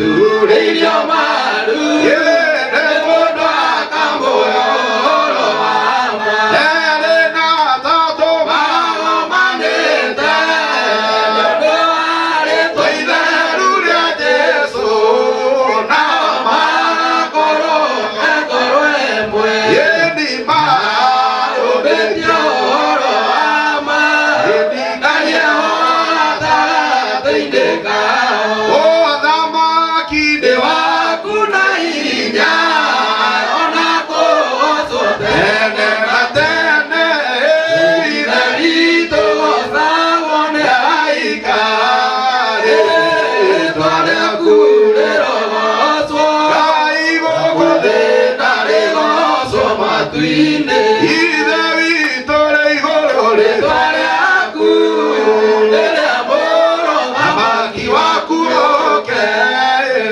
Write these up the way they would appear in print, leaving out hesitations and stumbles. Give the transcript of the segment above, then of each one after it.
Turĩirio maru nĩ mũndũ akamũhe ũhoro wa ma. Erĩ na atatũ Magomanĩte nĩ ũndũ wa rĩĩtwa itheru rĩa Jesũ nao magakorwo me ngoro ĩmwe. Ĩni Marũmĩtie ũhoro wa ma. Ngai eho gatagatĩ-inĩ kao. Ũthamaki Nĩ waku na hinya ona kũgocwo tene na tene Ithe witũ gocagwo nĩ araika. Rĩĩtwa rĩaku rĩrogocwo Ngai gũkũ thĩ na rĩgocwo matu-inĩ. Ithe witũ rĩ igũrũ rĩ Rĩĩtwa rĩaku rĩrĩamũrwo, Thamaki waku ũke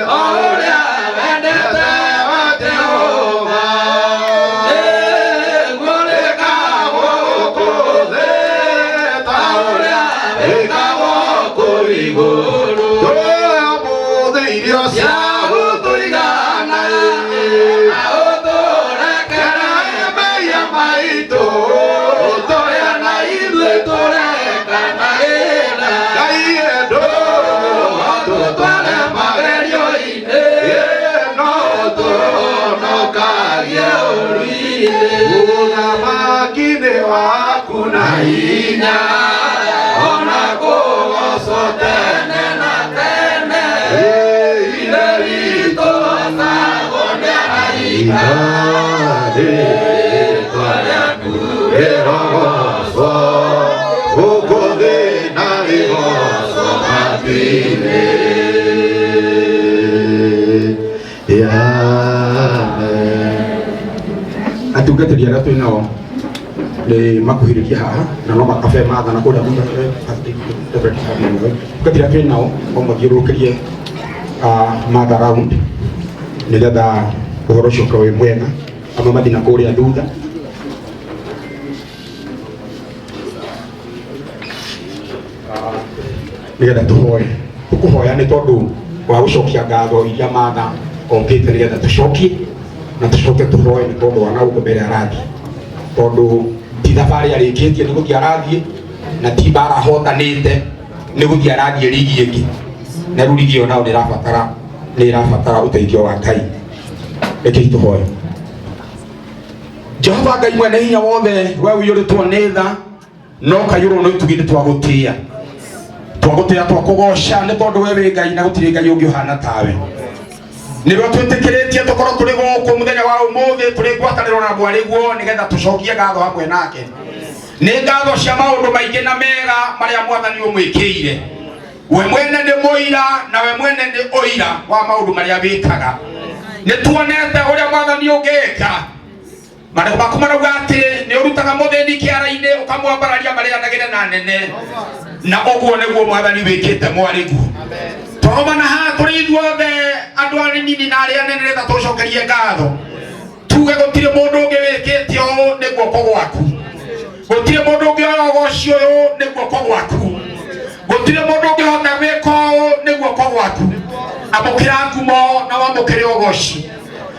o ũrĩa wendete we Jehova, nĩguo rĩkagwo gũkũ thĩ ta ũrĩa wĩkagwo kũu igũrũ. Tũhe ũmũthĩ irio Cia gũtũigana na ũtũrekere mehia maitũ tũrĩa na ithuĩ tũrekanagĩra. Ngai endũ Tũtware magerio-inĩ no tũhonokagie ũũru-inĩ. Ũthamaki nĩ waku na Na hinya ona kũgocwo tene na tene. Ithe witũ gocagwo nĩ araika. Rĩĩtwa rĩaku rĩrogocwo gũkũ thĩ na rĩgocwo matu-inĩ. Amen. Atungatĩri arĩa twĩ nao nĩ makuhĩrĩria haha na no makabe mathana kũrĩa atungatĩri arĩa twĩ nao no mathiũrũrũkĩrie matha round nĩgetha ũhoro ũcio ũkorwo wĩ mwega amwe mathiĩ na kũrĩa thutha. Nĩgetha tũhoe tũkũhoya nĩ tondũ wa gũcokia ngatho iria matha okĩte nĩgetha tũcokie na tũcoke tũhoe nĩ tondũ wa na gũkũ mbere arathiĩ tondũ ti thabarĩ arĩkĩtie nĩ gũthiĩ arathiĩ na ti mbara ahotanĩte nĩ gũthiĩ arathiĩ rigi ĩngĩ na rĩu rigi ĩyo nayo nĩ ĩrabatara nĩ ĩrabatara ũteithio wa Ngai. Rekei tũhoe. Jehova Ngai mwene hinya wothe, we ũiyũrĩtwo nĩ tha no kaiyũrwo nĩ ũtugi, nĩ twagũtĩĩa twagũtĩĩa twakũgoca nĩ tondũ we wĩ Ngai na gũtirĩ Ngai ũngĩ ũhana tawe. Nĩwe twĩtĩkĩrĩtie tũkorwo tũrĩ gũkũ mũthenya wa ũmũthĩ tũrĩ ngwatanĩro na mwarĩguo nĩgetha tũcokie ngatho hamwe nake. Nĩ ngatho cia maũndũ maingĩ na mega marĩa mwathani ũmwĩkĩire. We mwene nĩ mũira na we mwene nĩ ũira wa maũndũ marĩa wĩkaga. Nĩ tuonete ũrĩa mwathani ũngĩka. Maandĩko maku marauga atĩ nĩ ũrutaga mũthĩni kĩara-inĩ ũkamwambararia marĩanagĩre na nene, na ũguo nĩguo mwathani wĩkĩte mwarĩguo. Twagomana haha tũrĩ ithuothe andũ anini na arĩa anene nĩgetha tũcokerie ngatho tuge gũtirĩ mũndũ ũngĩ wĩkĩte ũũ nĩ guoko gwaku, gũtirĩ mũndũ ũngĩ oya ũgoci ũyũ nĩ guoko gwaku, gũtirĩ mũndũ ũngĩhota gwĩka ũũ nĩ guoko gwaku. Amũkĩra ngumo na wamũkĩre ũgoci.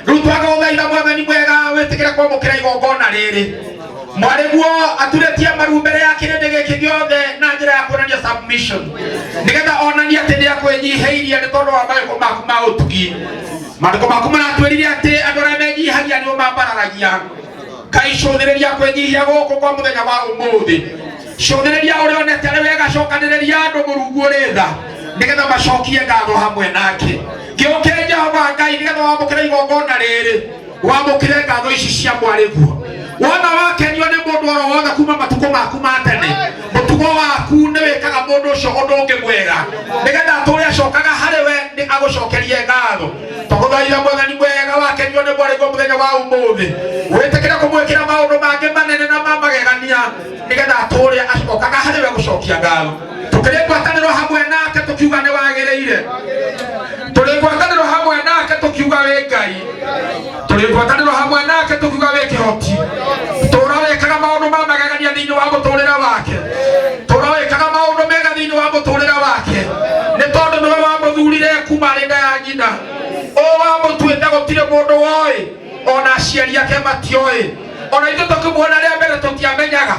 Rĩu twagũthaitha mwathani mwega wĩtĩkĩre kwamũkĩra igongona rĩrĩ. Mwarĩguo aturĩtie maru mbere ya kĩrĩndĩ gĩkĩ gĩothe na njĩra ya kuonania submission nĩgetha onanie atĩ nĩ akwĩnyihĩirie nĩ tondũ wa mawĩko maku ma ũtugi. Maandĩko maku maratwĩrire atĩ andũ arĩa menyihagia nĩo mambararagia. Ngai cũthĩrĩria kwĩnyihia gũkũ kwa mũthenya wa ũmũthĩ, cũthĩrĩria ũrĩa onete arĩ wega, cokanĩrĩria andũ mũrungu ũrĩ tha nĩgetha macokie ngatho hamwe nake. Gĩũkĩre Jehova Ngai nĩgetha wamũkĩre igongona rĩrĩ, wamũkĩre ngatho ici cia mwarĩguo. Wona wakenio nĩ mũndũ oro wothe kuma matukũ maku ma tene, mũtugo waku nĩ wĩkaga mũndũ ũcio ũndũ ũngĩ mwega nĩgetha atũre acokaga harĩ we nĩ agũcokerie ngatho. Twagũthaitha mwathani mwega, wakenio nĩ mwarĩguo mũthenya wa ũmũthĩ, wĩtĩkĩre kũmwĩkĩra maũndũ mangĩ manene na ma magegania nĩgetha atũre acokaga harĩ we gũcokia ngatho. Tũkĩrĩ ngwatanĩro hamwe nake tũkiuga nĩ wagĩrĩire, tũrĩ ngwatanĩro hamwe nake tũkiuga wĩ Ngai, tũrĩ ngwatanĩro hamwe nake tũkiuga wĩ kĩhoti. Tũra wĩkaga maũndũ ma magegania thĩinĩ wa mũtũrĩre wake, tũra wĩkaga maũndũ mega thĩinĩ wa mũtũrĩre wake, nĩ tondũ nĩwe wamũthurire kuma arĩ Arĩ nda ya nyina ũ wamũtuĩte gũtirĩ mũndũ woĩ, ona aciari ake matioĩ, ona ithuĩ tũkĩmuona rĩa mbere tũtiamenyaga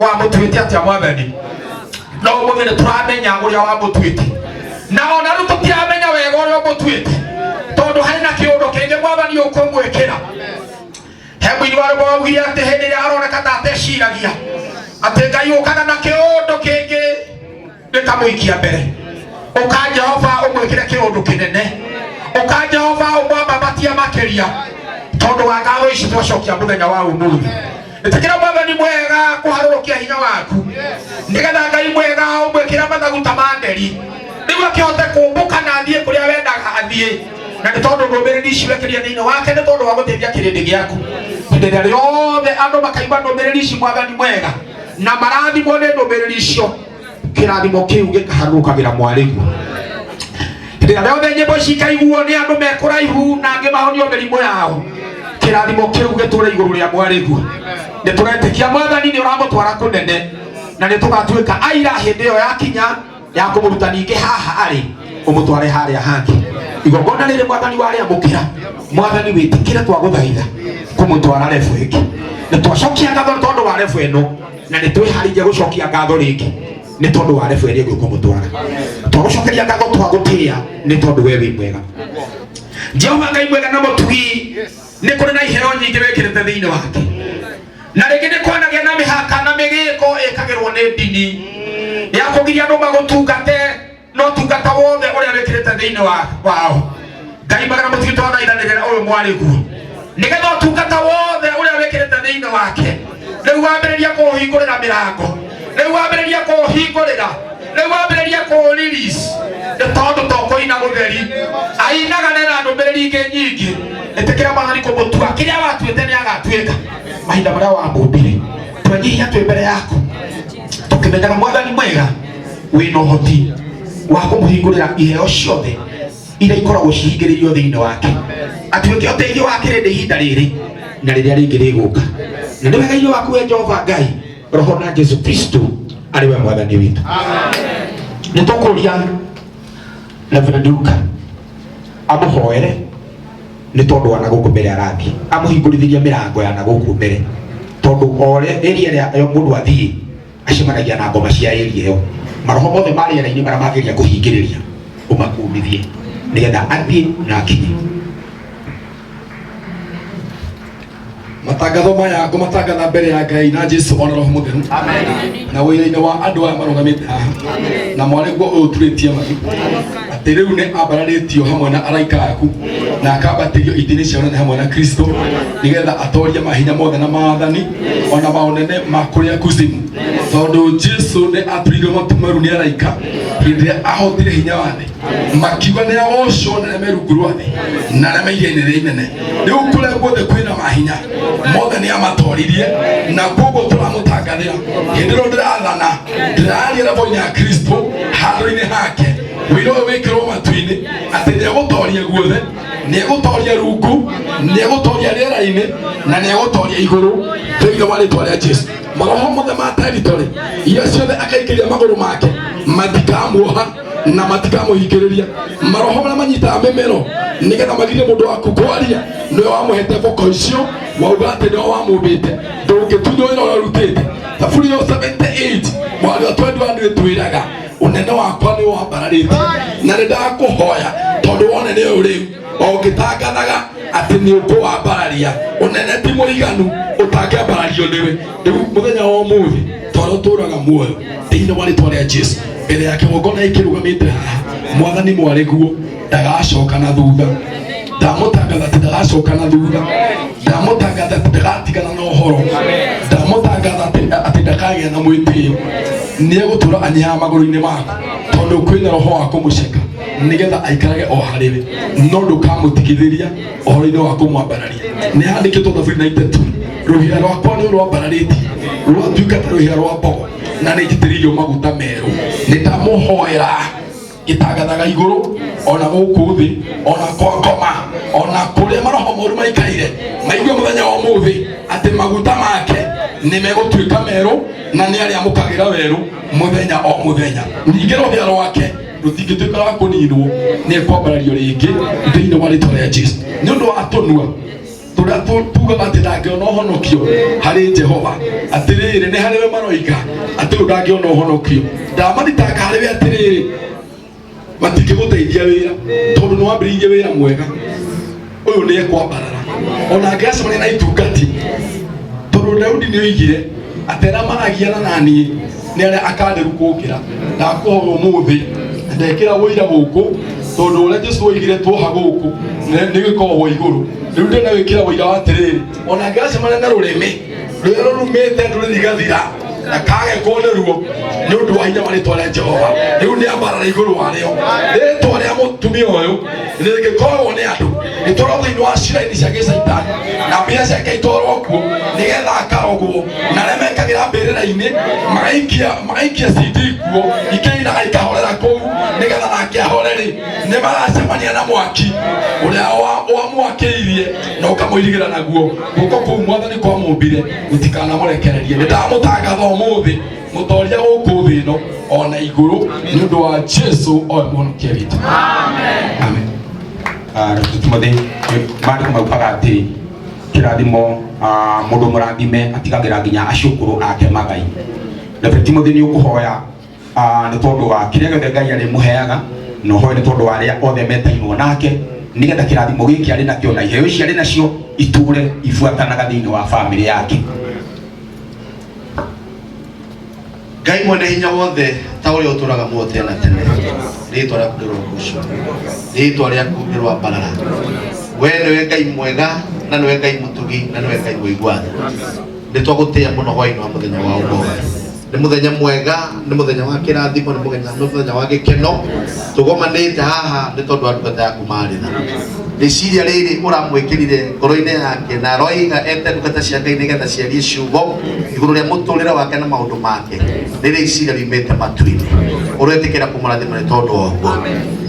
wamũtuĩte atĩa Mwathani. No ũmũthĩ nĩ tũramenya ũrĩa wamũtuĩte, na ona rĩu tũtiramenya wega ũrĩa ũmũtuĩte, tondũ harĩ na kĩũndũ kĩngĩ Mwathani ũkũmwĩkĩra. He mũini wa rwĩmbo waugire atĩ hĩndĩ ĩrĩa aroneka ta ateciragia atĩ Ngai ũkaga na kĩũndũ kĩngĩ gĩkamũikia mbere. Ũka Jehova ũmwĩkĩre kĩũndũ kĩnene, ũka Jehova ũmwambambatie makĩria, tondũ wa ngatho ici twacokia mũthenya wa ũmũthĩ. Ĩtĩkĩra Mwathani mwega kũharũrũkia hinya waku, nĩgetha Ngai mwega ũmwĩkĩre mathaguta ma nderi, nĩguo akĩhote kũmbũka na athiĩ kũrĩa wendaga athiĩ. Na nĩ tondũ ndũmĩrĩri ici wekĩria thĩinĩ wake nĩ tondũ wa gũteithia kĩrĩndĩ gĩaku. Hĩndĩ ĩrĩa rĩothe andũ makaigua ndũmĩrĩri ici, Mwathani mwega, na marathimwo nĩ ndũmĩrĩri icio, kĩrathimo kĩu gĩkaharũrũkagĩra mwarĩguo. Hĩndĩ ĩrĩa rĩothe nyĩmbo ici ikaiguo nĩ andũ me kũraihu na angĩ mahonio mĩrimũ yao, kĩrathimo kĩu gĩtũre igũrũ rĩa mwarĩguo. Nĩ tũretĩkia Mwathani nĩ ũramũtwara kũnene, na nĩ tũgatuĩka aira hĩndĩ ĩyo yakinya ya kũmũruta ningĩ haha arĩ ũmũtware harĩa hangĩ. Igongona rĩrĩ Mwathani warĩamũkĩra, Mwathani wĩtĩkĩre twagũthaitha kũmũtwara rebu ĩngĩ. Nĩ twacokia ngatho tondũ wa rebu ĩno, na nĩ twĩharĩirie gũcokia ngatho rĩngĩ nĩ tondũ wa rebu ĩrĩa ĩngĩ ũkũmũtwara. Twagũcokeria ngatho, twagũtĩĩa nĩ tondũ we wĩ mwega. Jehova Ngai mwega na mũtugi, nĩ kũrĩ na iheo nyingĩ wĩkĩrĩte thĩinĩ wake, na rĩngĩ nĩ kwanagĩa na mĩhaka na mĩgĩko ĩkagĩrwo nĩ ndini ya kũgiria andũ magũtungate, no tungata wothe ũrĩa wĩkĩrĩte thĩinĩ wao. Ngai mwega na mũtugi, twathaithanĩrĩra ũyũ mwarĩguo, nĩgetha ũtungata wothe ũrĩa wĩkĩrĩte thĩinĩ wake rĩu wambĩrĩria kũũhingũrĩra mĩrango, rĩu wambĩrĩria kũũhingũrĩra, rĩu wambĩrĩria kũũ-release, nĩ tondũ to kũina gũtheri ainaga nena ndũmĩrĩri ingĩ nyingĩ. Ĩtĩkĩra Mwathani kũmũtua kĩrĩa watuĩte nĩ agatuĩka mahinda marĩa wamũmbire. Twenyihia twĩ mbere yaku tũkĩmenyaga Mwathani mwega wĩna ũhoti wa kũmũhingũrĩra iheo ciothe iria ikoragwo cihingĩrĩirio thĩinĩ wake, atuĩke ũteithio wa kĩrĩndĩ ihinda rĩrĩ na rĩrĩa rĩngĩ rĩgũka. Na nĩ wega waku we Jehova Ngai Roho na Jesu Kristo arĩ we Mwathani witũ. Nĩ tũkũria Reverend Luka amũhoere, nĩ tondũ wa nagũkũ mbere arathiĩ amũhingũrithĩria mĩrango ya nagũkũ mbere, tondũ ore ĩria ĩrĩa mũndũ athiĩ acemanagia na ngoma cia ĩria ĩyo, maroho mothe ma rĩera-inĩ marĩa mangĩgeria kũhingĩrĩria ũmakumithie nĩgetha athiĩ na akinye. Matangatho maya ngũmatangatha mbere ya Ngai na Jesu ona Roho Mũtheru na wĩra-inĩ wa andũ aya marũgamĩte haha na mwarĩguo ũyũ ũturĩtie maru, atĩ rĩu nĩ ambararĩtio hamwe na araika aku na akambatĩrio itĩ-inĩ cia ũnene hamwe na Kristo, nĩgetha atorie mahinya mothe na maathani ona maũnene ma kũrĩa kuzimu, tondũ Jesu nĩ atũrirwo matu maru nĩ araika hĩndĩ ĩrĩa ahotire hinya wa thĩ, makiuga nĩ agocwo na arĩa me rungu rwa thĩ na arĩa me iria-inĩ rĩrĩa inene. Rĩu kũrĩa guothe kwĩna mahinya mothe nĩ amatoririe, na koguo tũramũtangathĩra hĩndĩ ĩno ndĩrathana, ndĩraria rebo-inĩ ya Kristo handũ-inĩ hake, wĩra ũyũ wĩkĩrwo matu-inĩ atĩ nĩ egũtoria guothe, nĩ egũtoria rungu, nĩ egũtoria rĩera-inĩ na nĩ egũtoria igũrũ, thĩinĩ wa rĩtwa rĩa Jesu. Maroho mothe ma territory iria ciothe akaingĩria magũrũ make matikamuoha na matikamũhingĩrĩria. Maroho marĩa manyitaga mĩmero nĩgetha magirie mũndũ waku kwaria, nĩwe wamũhete boko icio, wauga atĩ nĩwe wamũmbĩte, ndũngĩtunywo wĩra ũrĩa ũrutĩte. Thaburi ĩyo 78 mwari wa 21 nĩ ĩtwĩraga ũnene wakwa nĩ wambararĩtie, na nĩ ndakũhoya tondũ wone nĩ ũyũ rĩu o ngĩtangathaga atĩ nĩ ũkũwambararia. Ũnene ti mũiganu ũtangĩambarario nĩwe. Rĩu mũthenya wa ũmũthĩ tondũ tũraga muoyo thĩinĩ wa rĩtwa rĩa Jesu mbere ya kĩgongona ĩkĩrũgamĩte haha, Mwathani mwarĩguo ndagacoka na thutha. Ndamũtangatha atĩ ndagacoka na thutha, ndamũtangatha atĩ ndagatigana na ũhoro, ndamũtangatha atĩ ndakagĩa na mwĩtĩo, nĩ egũtũra anyihaga magũrũ-inĩ maku, tondũ kwĩna roho wa kũmũceka nĩgetha aikarage o harĩwe, no ndũkamũtigithĩria ũhoro-inĩ wa kũmwambararia. Nĩ handĩkĩtwo Thaburi 92, rũhĩa rwakwa nĩ rwambararĩtie rwatuĩka ta rũhĩa rwa mbogo, na nĩ njitĩrĩirio maguta merũ. Nĩ ndamũhoera gĩtangathaga igũrũ ona gũkũ thĩ ona kwa ngoma ona kũrĩa maroho moru maikaire, maigue mũthenya wa ũmũthĩ atĩ maguta make nĩ megũtuĩka merũ na nĩ arĩamũkagĩra werũ mũthenya o mũthenya. Ningĩ rũhĩa rwake Rũtingĩtuĩka rwa kũninwo, nĩ ekwambarario rĩngĩ thĩinĩ wa rĩtwa rĩa Jesu. Nĩ ũndũ wa tũnua tũrĩa tugaga atĩ ndangĩona ũhonokio harĩ Jehova, atĩrĩrĩ, nĩ harĩ we maroiga atĩ ũyũ ndangĩona ũhonokio. Ndamathitanga harĩ we atĩrĩrĩ, matingĩgũteithia wĩra tondũ nĩ wambĩrĩirie wĩra mwega ũyũ nĩ ekwambarara ona angĩgacemania na itungati, tondũ Daudi nĩ oigire atĩ arĩa maragiana na niĩ nĩ arĩa akandĩru kũngĩra. Ndakũhoya ũmũthĩ ndekĩra ũira gũkũ, tondũ ũrĩa Jesu oigire tuoha gũkũ nĩ gĩkoragwo igũrũ. Rĩu ndĩna wĩkĩra ũira wa atĩrĩrĩ, ona angĩgacemania na rũrĩmĩ rũrĩa rũrumĩte ndũrĩrigathira na kagekwo nĩruo nĩ ũndũ wa hinya wa rĩtwa rĩa Jehova, rĩu nĩ ambarara igũrũ warĩo. Rĩtwa rĩa mũtumia ũyũ rĩngĩkoragwo nĩ andũ rĩtwarwo thĩinĩ wa ciraini cia gĩcaitani na mbia ciake itwarwo kuo nĩgetha akarogwo, na arĩa mekagĩra mbĩrĩra-inĩ magaikia CD kuo ikĩinaga ikahorera kũu nĩgetha nake ahoreri, nĩ maracemania na mwaki ũrĩa wamwakĩirie na ũkamũirigĩra naguo. Guoko kũu Mwathani kwamũmbire gũtikanamũrekererie. Nĩ ndamũtangatha ũmũthĩ mũtoria gũkũ thĩ ĩno ona igũrũ nĩ ũndũ wa Jesu owe mũhonokia witũ. Amen. Dr. Timothy, maandĩko maugaga atĩ kĩrathimo, mũndũ mũrathime atigagĩra nginya acũkũrũ ake magai. Dr. Timothy, nĩ ũkũhoya nĩ tondũ wa kĩrĩa gĩothe Ngai arĩmũheaga, na ũhoe nĩ tondũ wa arĩa othe metainwo nake, nĩgetha kĩrathimo gĩkĩ arĩ nakĩo na iheo ici arĩ nacio itũre ibuatanaga thĩinĩ wa bamĩrĩ yake. Ngai mwene hinya wothe, ta ũrĩa ũtũraga muoyo tene na tene, rĩtwa rĩaku rĩrogocwo, rĩtwa rĩaku rĩroambarara. We nĩwe Ngai mwega, na nĩwe Ngai mũtugi, na nĩwe Ngai mũigua tha. Nĩ twagũtĩĩa mũno hwaĩ-inĩ wa mũthenya wa ũmũthĩ. Nĩ mũthenya mwega, nĩ mũthenya wa kĩrathimo, nĩ mũthenya wa gĩkeno. Tũgomanĩte haha nĩ tondũ wa ndungata yaku Maritha. Rĩciria rĩrĩ ũramwĩkĩrire ngoro-inĩ yake na aroiga ete ndungata cia Ngai nĩgetha ciarie ciugo igũrũ rĩa mũtũrĩre wake na maũndũ make, nĩ rĩciria riumĩte matu-inĩ. Ũretĩkĩra kũmũrathima nĩ tondũ wa ũguo.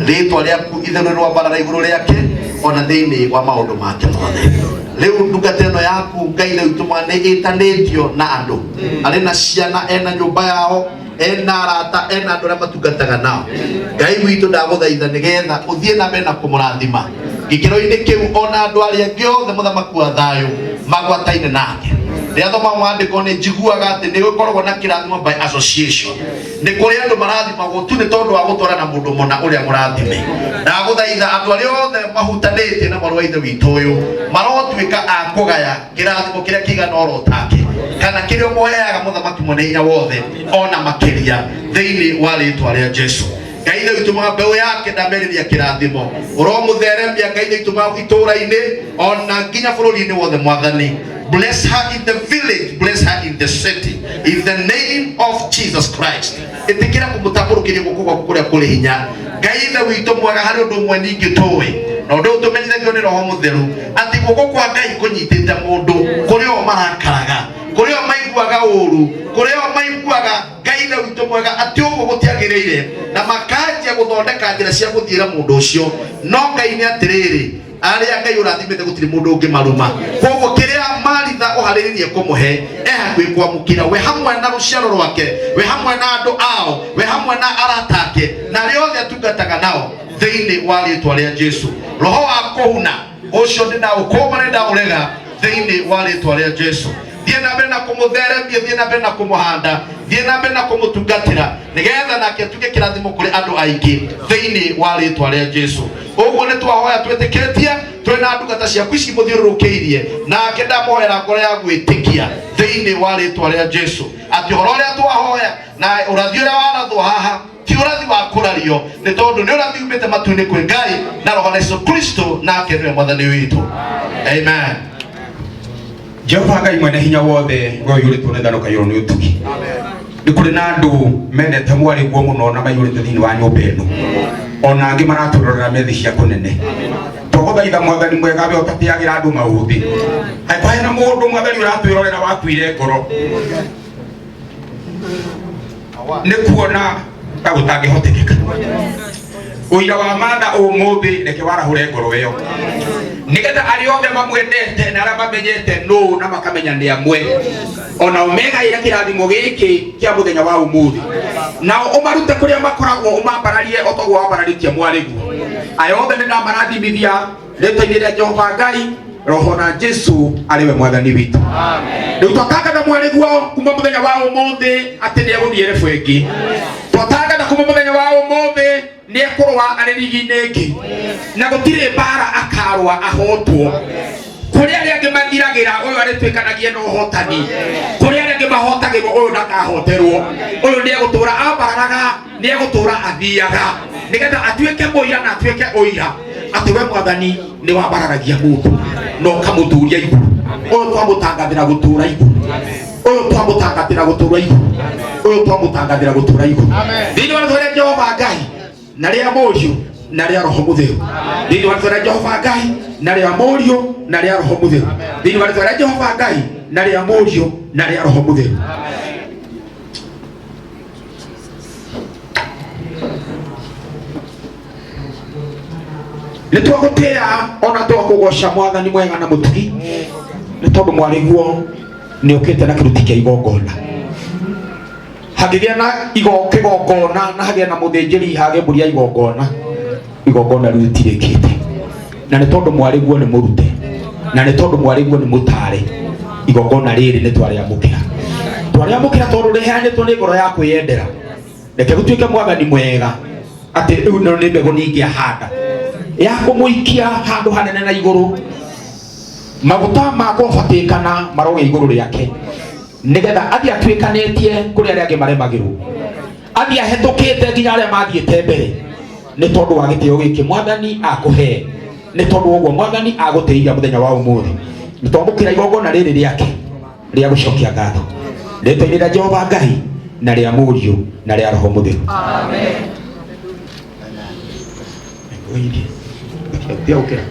Rĩtwa rĩaku itheru rĩroambarara igũrũ rĩake ona thĩinĩ wa maũndũ make mothe. Rĩu ndungata ĩno yaku, Ngai, rĩu tũma nĩ ĩtanĩtio na andũ arĩ na ciana, ena nyũmba yao, ena arata, ena andũ arĩa matungataga nao. Ngai witũ, ndagũthaitha nĩgetha ũthiĩ na mbere na kũmũrathima gĩkĩro-inĩ kĩu, ona andũ arĩa angĩ othe, mũthamaki wa thayũ, magwataine nake. Rĩrĩa thoma maandĩko nĩ njiguaga atĩ nĩ gũkoragwo na kĩrathimo by association. Nĩ kũrĩ andũ marathimagwo tu nĩ tondũ wa gũtwarana na mũndũ mũna ũrĩa mũrathime. Ndagũthaitha andũ arĩa othe mahutanĩtie na mwarĩ wa ithe witũ ũyũ marotuĩka a kũgaya kĩrathimo kĩrĩa kĩigana oro take kana kĩrĩa ũmũheaga, mũthamaki mwene hinya wothe, ona makĩria, thĩinĩ wa rĩtwa rĩa Jesu. Ngai ithe witũ mwega, mbeũ yake ndamĩrĩria kĩrathimo, ũromũtheremia, Ngai ithe witũ mwega, itũũra-inĩ ona nginya bũrũri-inĩ wothe. Mwathani, bless her in the village, bless her in the city, in the name of Jesus Christ. Ĩtĩkĩra kũmũtambũrũkĩria guoko gwaku kũrĩa kũrĩ hinya. Ngai ithe witũ mwega, harĩ ũndũ ũmwe ningĩ tũĩ, na ũndũ ũyũ tũmenyithagio nĩ Roho Mũtheru, atĩ guoko kwa Ngai kũnyitĩte mũndũ kũrĩ o marakaraga, kũrĩ o maiguaga ũru, kũrĩ o maiguaga, Ngai ithe witũ mwega, atĩ ũguo gũtiagĩrĩire, na makanjia gũthondeka njĩra cia gũthiĩra mũndũ ũcio. No Ngai nĩ atĩrĩrĩ, arĩa Ngai ũrathimĩte gũtirĩ mũndũ ũngĩ maruma. Koguo kĩrĩa Maritha ũharĩrĩrie kũmũhe, e hakuhĩ kwamũkĩra, we hamwe na rũciaro rwake, we hamwe na andũ ao, we hamwe na arata ake na arĩa othe atungataga nao, thĩinĩ wa rĩtwa rĩa Jesu. Roho wa kũhuna ũcio ndĩnaũkũma, nĩndaũrega thĩinĩ wa rĩtwa rĩa Jesu. Thiĩ na mbere na kũmũtheremia, thiĩ na mbere na kũmũhanda, thiĩ na mbere na kũmũtungatĩra, nĩgetha nake atuĩke kĩrathimo kũrĩ andũ aingĩ, thĩinĩ wa rĩtwa rĩa Jesu. Ũguo nĩ twahoya twĩtĩkĩtie twĩ na ndungata ciaku ici mũthiũrũrũkĩirie nake. Ndamũhoera ngoro ya gwĩtĩkia thĩinĩ wa rĩtwa rĩa Jesu, atĩ ũhoro ũrĩa twahoya na ũrathi ũrĩa warathwo haha ti ũrathi wa kũrario, nĩ tondũ nĩ ũrathi umĩte matu-inĩ kwĩ Ngai na Roho na Yesu Kristo, nake nĩwe Mwathani witũ. Amen. Jehova Ngai mwene hinya wothe, we ũiyũrĩtwo nĩ tha na ũkaiyũrwo nĩ ũtugi, nĩ kũrĩ na andũ mendete mwarĩ guo mũno na maiyũrĩte thĩinĩ wa nyũmba ĩno, ona angĩ maratũrorera methi cia kũnene. Twagũthaitha, Mwathani mwega, we ũtatĩagĩra andũ maũthĩ, angĩkorwo hena mũndũ, Mwathani, ũratwĩrorera wakuire ngoro nĩ kuona ta gũtangĩhotekeka, ũira wa Matha ũmũthĩ reke warahũre ngoro ĩyo. Nigetha arĩa othe mamwendete na arĩa mamenyete nũ na makamenya nĩ amwe ona ũmegaĩre kĩrathimo gĩkĩ kĩa mũthenya wa ũmũthĩ, nao ũmarute kũrĩa makoragwo, ũmambararie o toguo wambararĩtie mwarĩguo. Aya othe nĩ ndamarathimithia rĩtwa-inĩ rĩa Jehova Ngai, Roho na Jesu arĩ we mwathani witũ. Rĩu twatangatha mwarĩguo kuma mũthenya wa ũmũthĩ atĩ nĩ egũthiĩ rebu ĩngĩ. Twatangatha kuma mũthenya wa ũmũthĩ nĩ ekũrũa arĩ rigi-inĩ ĩngĩ, na gũtirĩ mbara akarũa ahotwo. Kũrĩ arĩa angĩ mathiragĩra, ũyũ arĩtuĩkanagia na ũhotani. Kũrĩ arĩa angĩ mahotagĩrwo, ũyũ ndakahoterwo. Ũyũ nĩ egũtũra ambararaga, nĩ egũtũra athiaga, nĩgetha atuĩke mũira na atuĩke ũira atĩ we mwathani nĩ wambararagia mũndũ na ũkamũtũria igũrũ. Ũyũ twamũtangathĩra gũtũra igũrũ, ũyũ twamũtangathĩra gũtũra igũrũ, ũyũ twamũtangathĩra gũtũra igũrũ, thĩinĩ wa rĩtwa rĩa Jehova Ngai na rĩa Mũriũ na rĩa Roho Mũtheru. Thĩinĩ wa rĩtwa rĩa Jehova Ngai na rĩa Mũriũ na rĩa Roho Mũtheru. Thĩinĩ wa rĩtwa rĩa Jehova Ngai na rĩa Mũriũ na rĩa Roho Mũtheru. Nĩ twagũtĩĩa ona twakũgoca, mwathani mwega na mũtugi, nĩ tondũ mwarĩguo nĩ ũkĩte na kĩruti kĩa igongona. Hangĩgĩa na kĩgongona na hagĩe na mũthĩnjĩri, hage mbũri ya igongona, igongona rĩu rĩtirĩkĩte. Na nĩ tondũ mwarĩguo nĩ mũrute, na nĩ tondũ mwarĩguo nĩ mũtare, igongona rĩrĩ nĩ twarĩamũkĩra, twarĩamũkĩra tondũ rĩheanĩtwo nĩ ngoro ya kwĩyendera. Reke gũtuĩke, mwathani mwega, atĩ rĩu ĩno nĩ mbegũ ningĩ ahanda ya kũmũikia handũ hanene na igũrũ. Maguta ma kũbatĩkana marogĩa igũrũ rĩake, nĩgetha athiĩ atuĩkanĩtie kũrĩ arĩa angĩ maremagĩrwo, athiĩ ahĩtũkĩte nginya arĩa mathiĩte mbere, nĩ tondũ wa gĩtĩo gĩkĩ mwathani akũhe, nĩ tondũ wa ũguo mwathani agũtĩithia mũthenya wa ũmũthĩ. Nĩ twamũkĩra igongona rĩrĩ rĩake rĩa gũcokia ngatho rĩtwa-inĩ rĩa Jehova Ngai na rĩa Mũriũ na rĩa Roho Mũtheru. Amen. Tiga gũkĩra.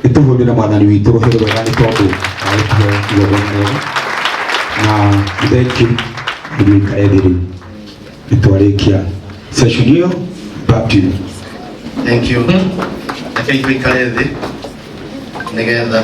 Nĩtũhũrĩre mwathani witũ rũhĩ rwega nĩ tondũ arĩtie igongona rĩega. Na thank you. Nĩikare thĩ rĩu, nĩtwarĩkia session ĩyo. Back to you. Thank you. Rekei tũikare thĩ nĩgetha